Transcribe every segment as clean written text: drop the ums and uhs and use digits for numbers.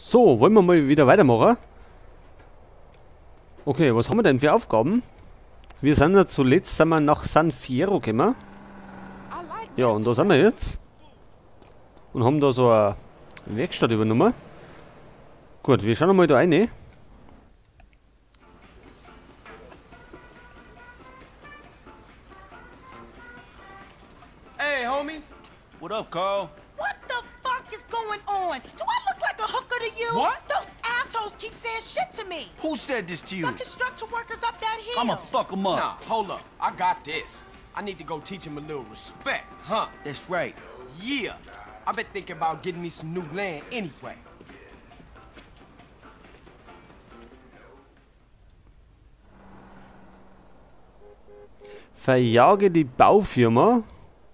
So, wollen wir mal wieder weitermachen? Okay, was haben wir denn für Aufgaben? Wir sind ja zuletzt sind wir nach San Fierro gekommen. Ja, und da sind wir jetzt. Und haben da so eine Werkstatt übernommen. Gut, wir schauen mal da rein. Hey, homies. What up, Carl? What the fuck is going on? Do I look like a hooker to you? What? Those assholes keep saying shit to me. Who said this to you? The construction workers up that hill. I'ma fuck 'em up. Nah, hold up. I got this. I need to go teach him a little respect, huh? That's right. Yeah. I've been thinking about getting me some new land anyway. Verjage die Baufirma.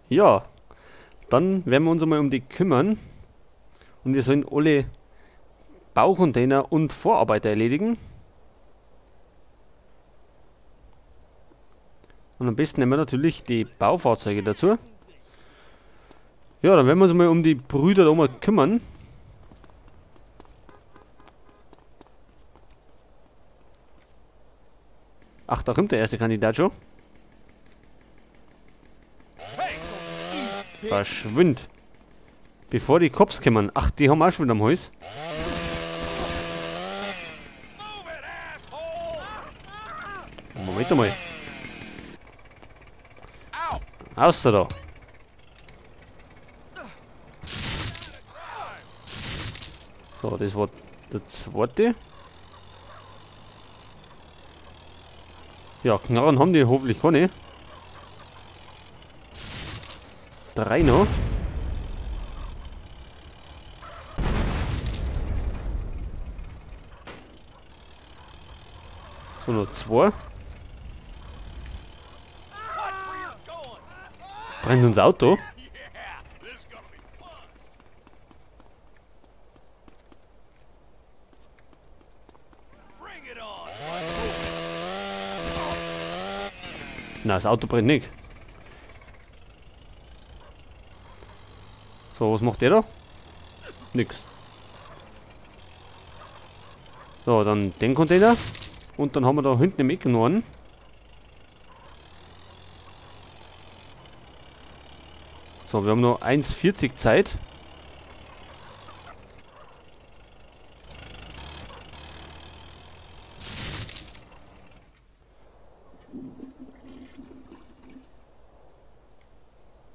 Ja. Dann werden wir uns einmal um die kümmern. Und wir sollen alle Baucontainer und Vorarbeiter erledigen. Und am besten nehmen wir natürlich die Baufahrzeuge dazu. Ja, dann werden wir uns mal um die Brüder da mal kümmern. Ach, da kommt der erste Kandidat schon. Verschwind. Bevor die Cops kommen. Ach, die haben auch schon wieder am Hals. Moment einmal. Außer da. So, das war der zweite. Ja, Knarren haben die hoffentlich keine. Drei noch. So, noch zwei. Brennt unser Auto. Na, das Auto brennt nicht. So, was macht der da? Nix. So, dann den Container. Und dann haben wir da hinten im Eck noch einen. So, wir haben noch 1,40 Zeit.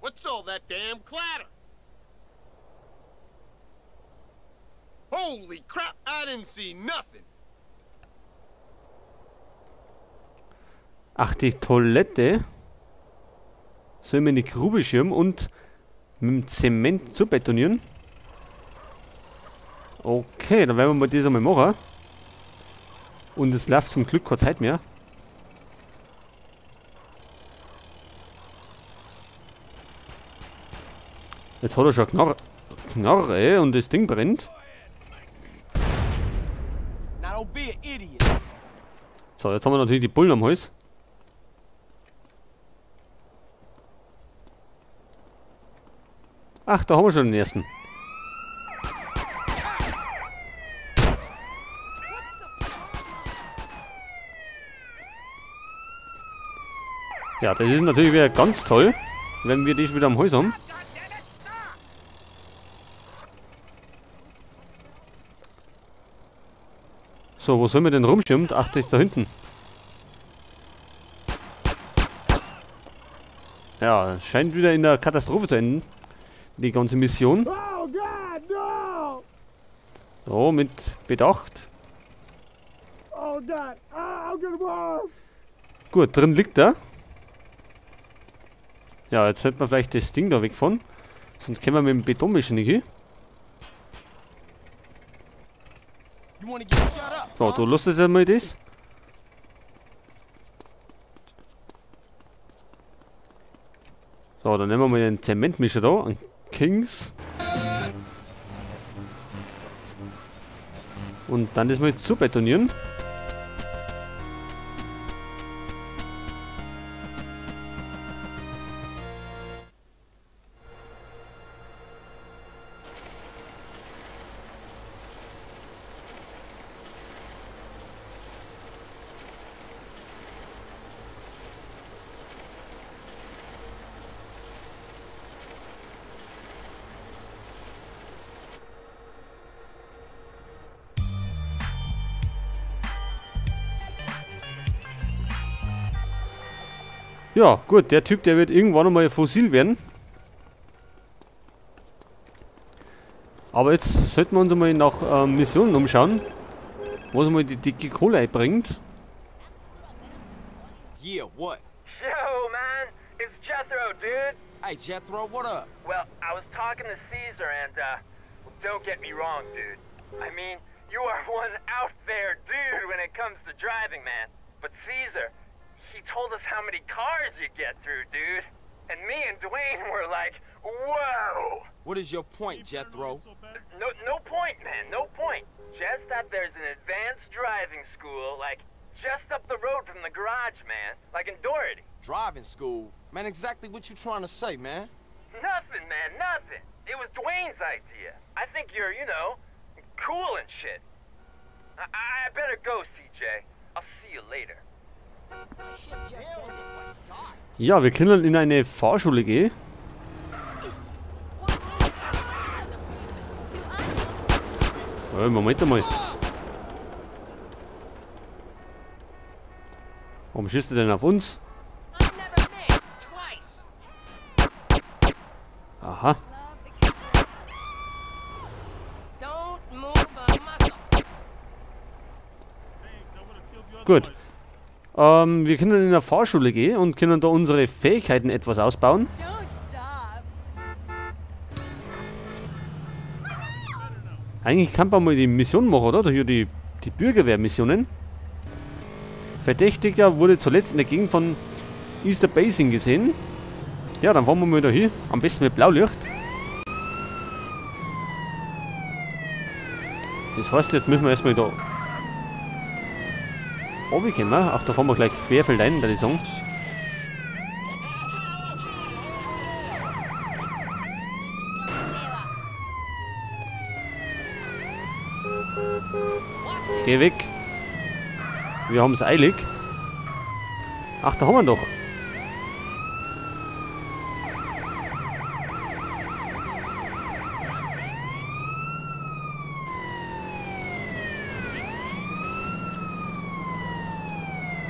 What's all that damn clatter? Holy crap, I didn't see nothing. Ach, die Toilette sollen wir in die Grube schirmen und mit dem Zement zu betonieren. Okay, dann werden wir mal das einmal machen. Und es läuft zum Glück keine Zeit mehr. Jetzt hat er schon Knarre und das Ding brennt. So, jetzt haben wir natürlich die Bullen am Hals. Ach, da haben wir schon den ersten. Ja, das ist natürlich wieder ganz toll, wenn wir die wieder am Hals haben. So, wo sollen wir denn rumschirmen? Ach, das ist da hinten. Ja, scheint wieder in der Katastrophe zu enden. Die ganze Mission. Oh God, no! So, mit Bedacht. Oh God. Oh, gut, drin liegt er. Ja, jetzt sollte man vielleicht das Ding da wegfahren. Sonst können wir mit dem Betonmischen nicht hin. So, du lässt jetzt einmal das. So, dann nehmen wir mal den Zementmischer da, einen Kings. Und dann das mal zu betonieren. Ja, gut, der Typ, der wird irgendwann einmal fossil werden. Aber jetzt sollten wir uns einmal nach Missionen umschauen, was mal die dicke Kohle einbringt. Yeah, what? Yo, man, it's Jethro, dude. Hey, Jethro, what up? Well, I was talking to Caesar and, don't get me wrong, dude. I mean, you are one out there dude when it comes to driving, man. But Caesar, he told us how many cars you get through, dude. And me and Dwayne were like, whoa! What is your point, Jethro? No point, man, no point. Just that there's an advanced driving school, like, just up the road from the garage, man. Like in Doherty. Driving school? Man, exactly what you trying to say, man? Nothing, man, nothing. It was Dwayne's idea. I think you're, you know, cool and shit. I better go, CJ. I'll see you later. Ja, wir können in eine Fahrschule gehen. Moment einmal. Warum schießt er denn auf uns? Aha. Gut. Wir können in der Fahrschule gehen und können da unsere Fähigkeiten etwas ausbauen. Eigentlich kann man mal die Mission machen, oder? Hier die Bürgerwehrmissionen. Verdächtiger wurde zuletzt in der Gegend von Easter Basin gesehen. Ja, dann fahren wir mal da hin. Am besten mit Blaulicht. Das heißt, jetzt müssen wir erstmal da runterkommen. Ach, da fahren wir gleich querfeldein, würde ich sagen. Geh weg. Wir haben es eilig. Ach, da haben wir ihn doch.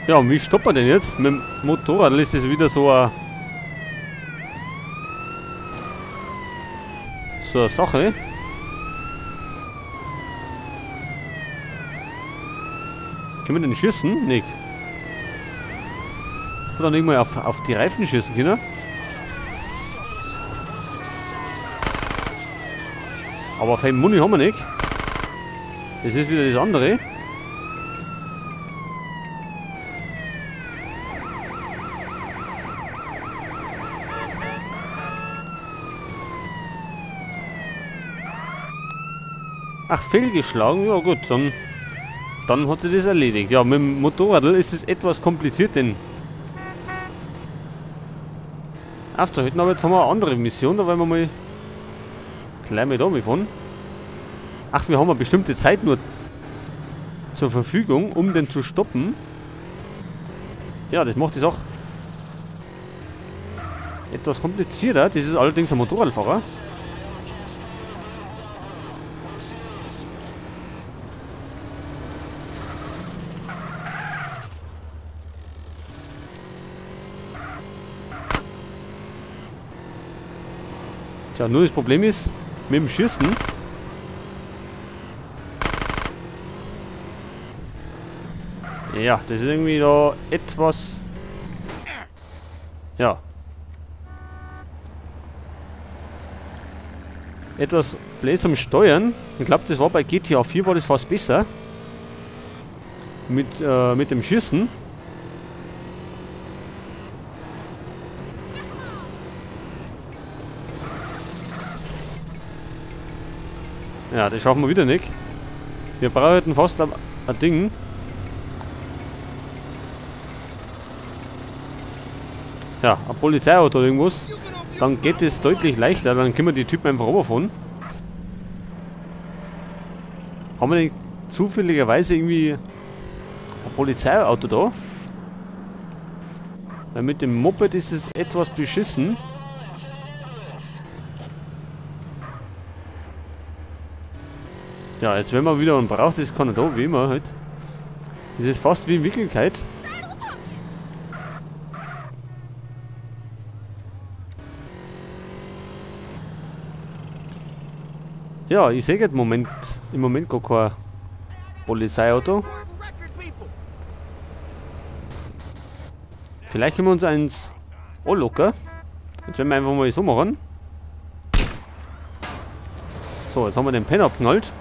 Ja, und wie stoppt man denn jetzt? Mit dem Motorrad ist das wieder so eine Sache. Können wir denn schießen? Nick. Oder nicht mal auf die Reifen schießen können? Aber auf einen Muni haben wir nicht. Das ist wieder das andere. Ach, fehlgeschlagen? Ja gut, dann hat sich das erledigt. Ja, mit dem Motorrad ist es etwas kompliziert, denn aufzuhalten. Aber jetzt haben wir eine andere Mission, da wollen wir mal gleich mit fahren. Ach, wir haben eine bestimmte Zeit nur zur Verfügung, um den zu stoppen. Ja, das macht die Sache etwas komplizierter. Das ist allerdings ein Motorradfahrer. Tja, nur das Problem ist, mit dem Schießen. Ja, das ist irgendwie da etwas. Ja. Etwas blöd zum Steuern. Ich glaube, das war bei GTA 4 war das fast besser. Mit dem Schießen. Ja, das schaffen wir wieder nicht. Wir brauchen fast ein Ding. Ja, ein Polizeiauto oder irgendwas. Dann geht es deutlich leichter. Dann können wir die Typen einfach runterfahren. Haben wir denn zufälligerweise irgendwie ein Polizeiauto da? Weil mit dem Moped ist es etwas beschissen. Ja, jetzt wenn man wieder einen braucht, ist keiner da, wie immer halt. Das ist fast wie in Wirklichkeit. Ja, ich sehe im Moment gar kein Polizeiauto. Vielleicht können wir uns eins anlocken. Jetzt werden wir einfach mal so machen. So, jetzt haben wir den Penner abgeknallt.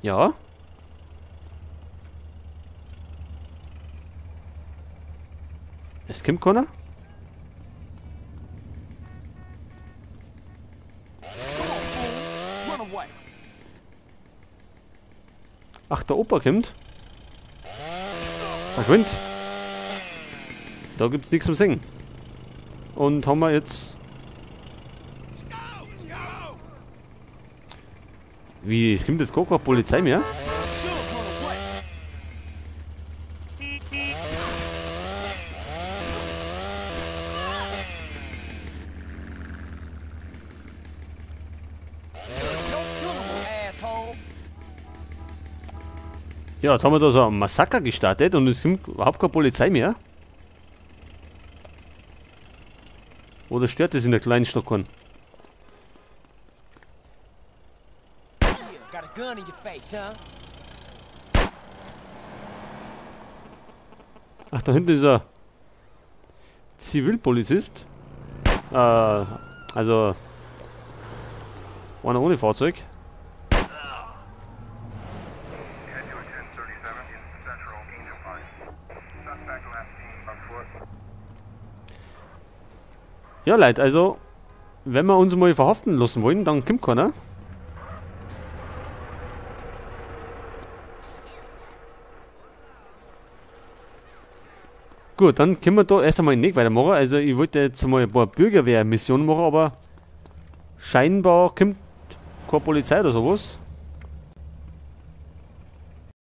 Ja. Es kommt keiner. Ach, der Opa kommt. Verschwind. Da gibt's nichts zum Singen. Und haben wir jetzt... Wie, es kommt jetzt gar keine Polizei mehr? Ja, jetzt haben wir da so ein Massaker gestartet und es kommt überhaupt keine Polizei mehr. Oder stört es in der kleinen Stadt keinen? Ach, da hinten ist ein Zivilpolizist. Also einer ohne Fahrzeug. Ja, Leute, also, wenn wir uns mal verhaften lassen wollen, dann kommt keiner. Gut, dann können wir da erst einmal nicht weitermachen. Also, ich wollte jetzt mal ein paar Bürgerwehr-Missionen machen, aber scheinbar kommt keine Polizei oder sowas.